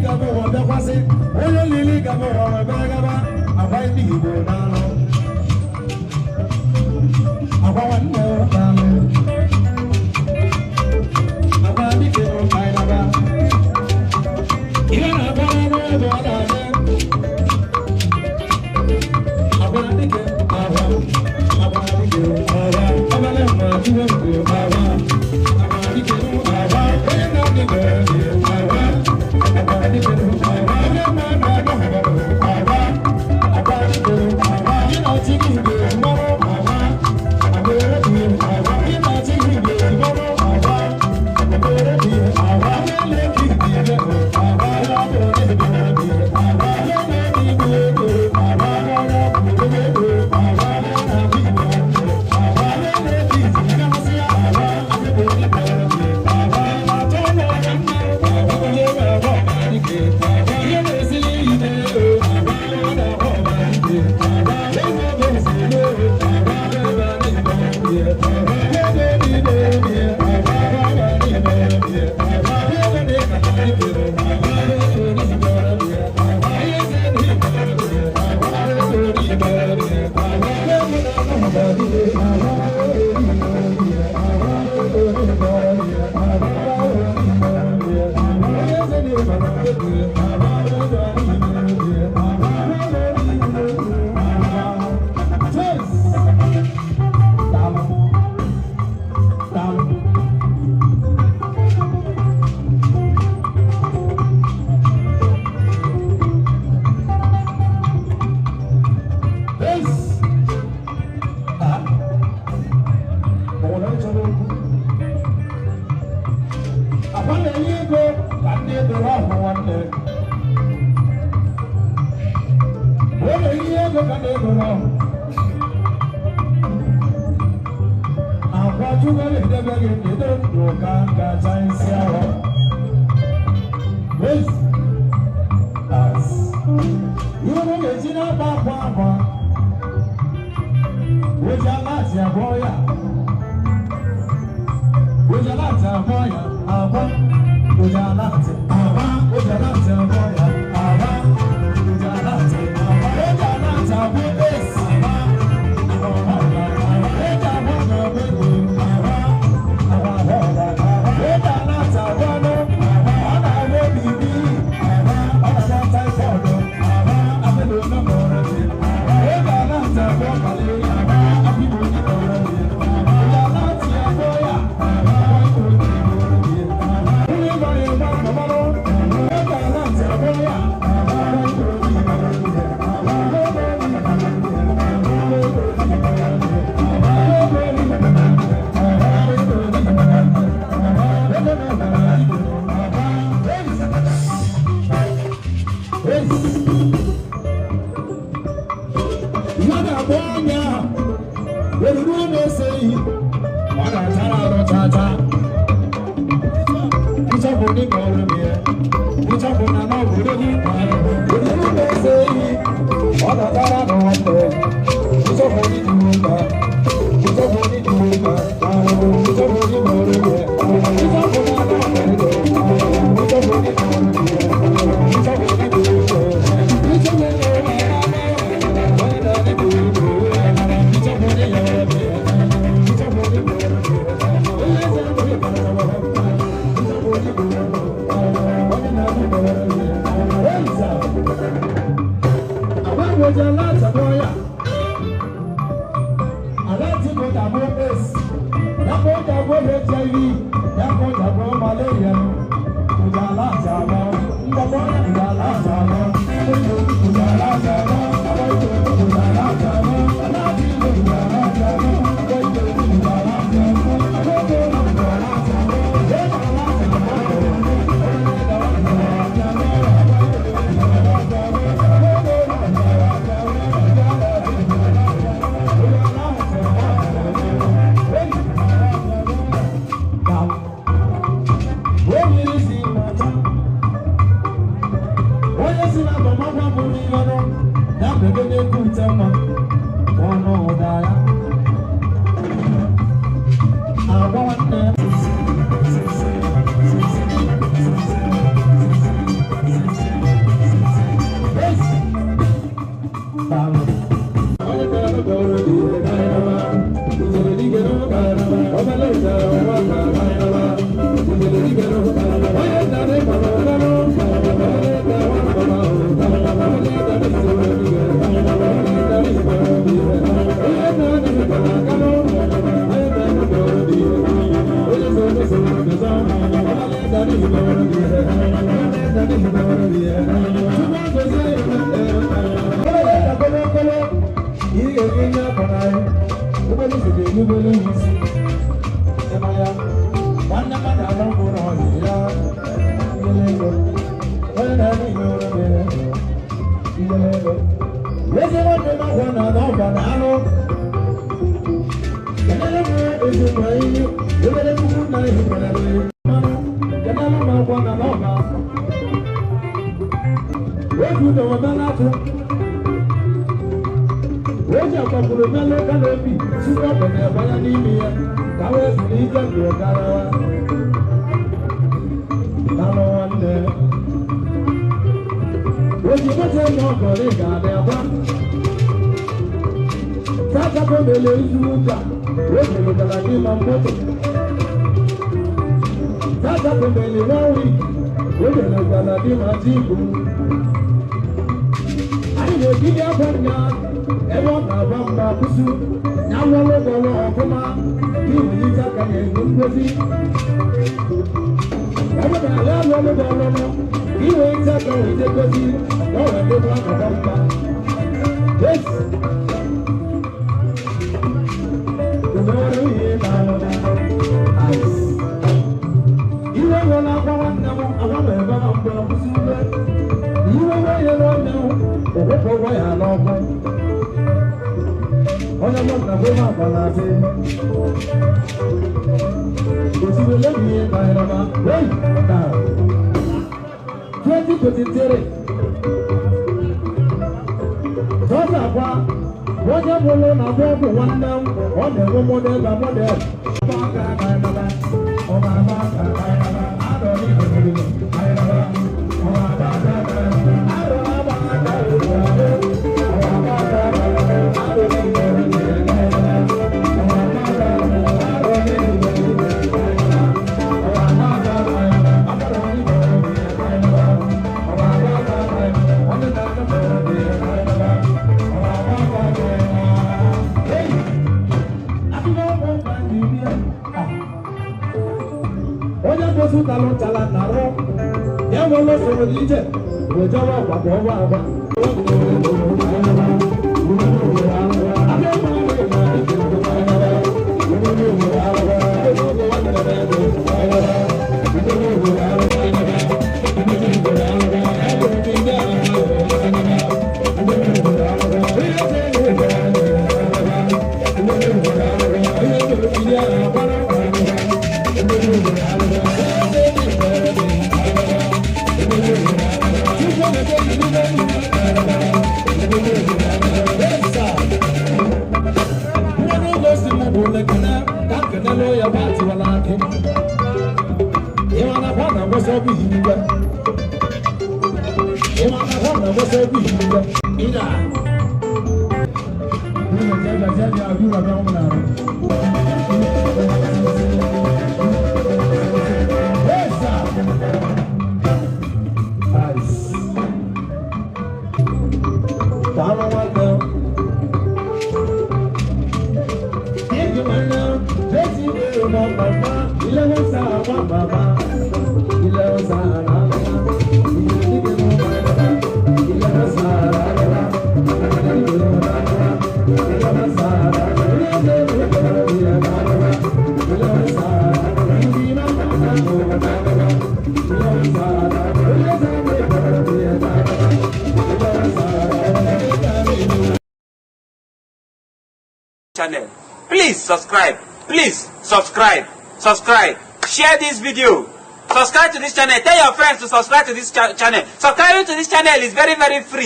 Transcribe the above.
Gaba ụwa bịakwasị onye lili gaba ụwa wee bịa gaba akwa ndị Igbo n'alụ akwa nwanne n'alụ akwa dike n'alụ ihe na-abịa n'ọnụ ebe ọ na-adị akwa dike akwa akwa dike akwa ọbala mma tuwe mgbe akwa akwa dike akwa onye na-adị akwa akwa dike akwa onye na-adị akwa akwa dike akwa gị na-achị gị igbe mmanụ akwa akwa ere akwa gị na-achị gị igbe mmanụ akwa akwa ere akwa onye na-eke igbe akwa Oji akpọkwuru mmelụ kanopi tupu ọ banye banye n'ime ya ka wee zuru ike ndụ garawa. Nalụ nwanne. Oji moto eme ọgọrị ga-adị agba. Tachapụ mele izu ụka, o jere gị ma moto. Tachapụ mele one week, o jere gara gị ma jibu. Anyị na-ekiri akwa nya ebe ọ na-agba mgba kwụsị ya lụọlụ gọlụ ọfụma n'ihi ike aka na-enye ngozi. Ebe na ya lụọlụ gọlụ nụ iwe ike aka wete ngozi na ọ wee dịkwa agba mgba. Yes. Ugboro ihe na-alụ na ice. Iwe nwere akwa nwanne m agwa m ebe na mgbe kwụsị ule. Iwe nwe ya n'ọnya òwúpọ̀ wọ́ yà lọ́gbọ́n. Onye mụ na gbé máa bọ̀ láti. Òtítọ́ lẹ́yìn ìgbà ìrọ̀mà wẹ́yì náà. 2023. Tọ́sà kwa onye bụrụ na bọ́ọ̀bù nwanne m ọ na-enwe mọdel na mọdel. Onye gosi ụtalụ ntala narụ ya nwere usoro ije wejewe ọgbakọ ọgwa agba. Channel. Please subscribe. Please subscribe. Subscribe. Share this video. Subscribe to this channel. Tell your friends to subscribe to this channel. Subscribing to this channel is very, very free.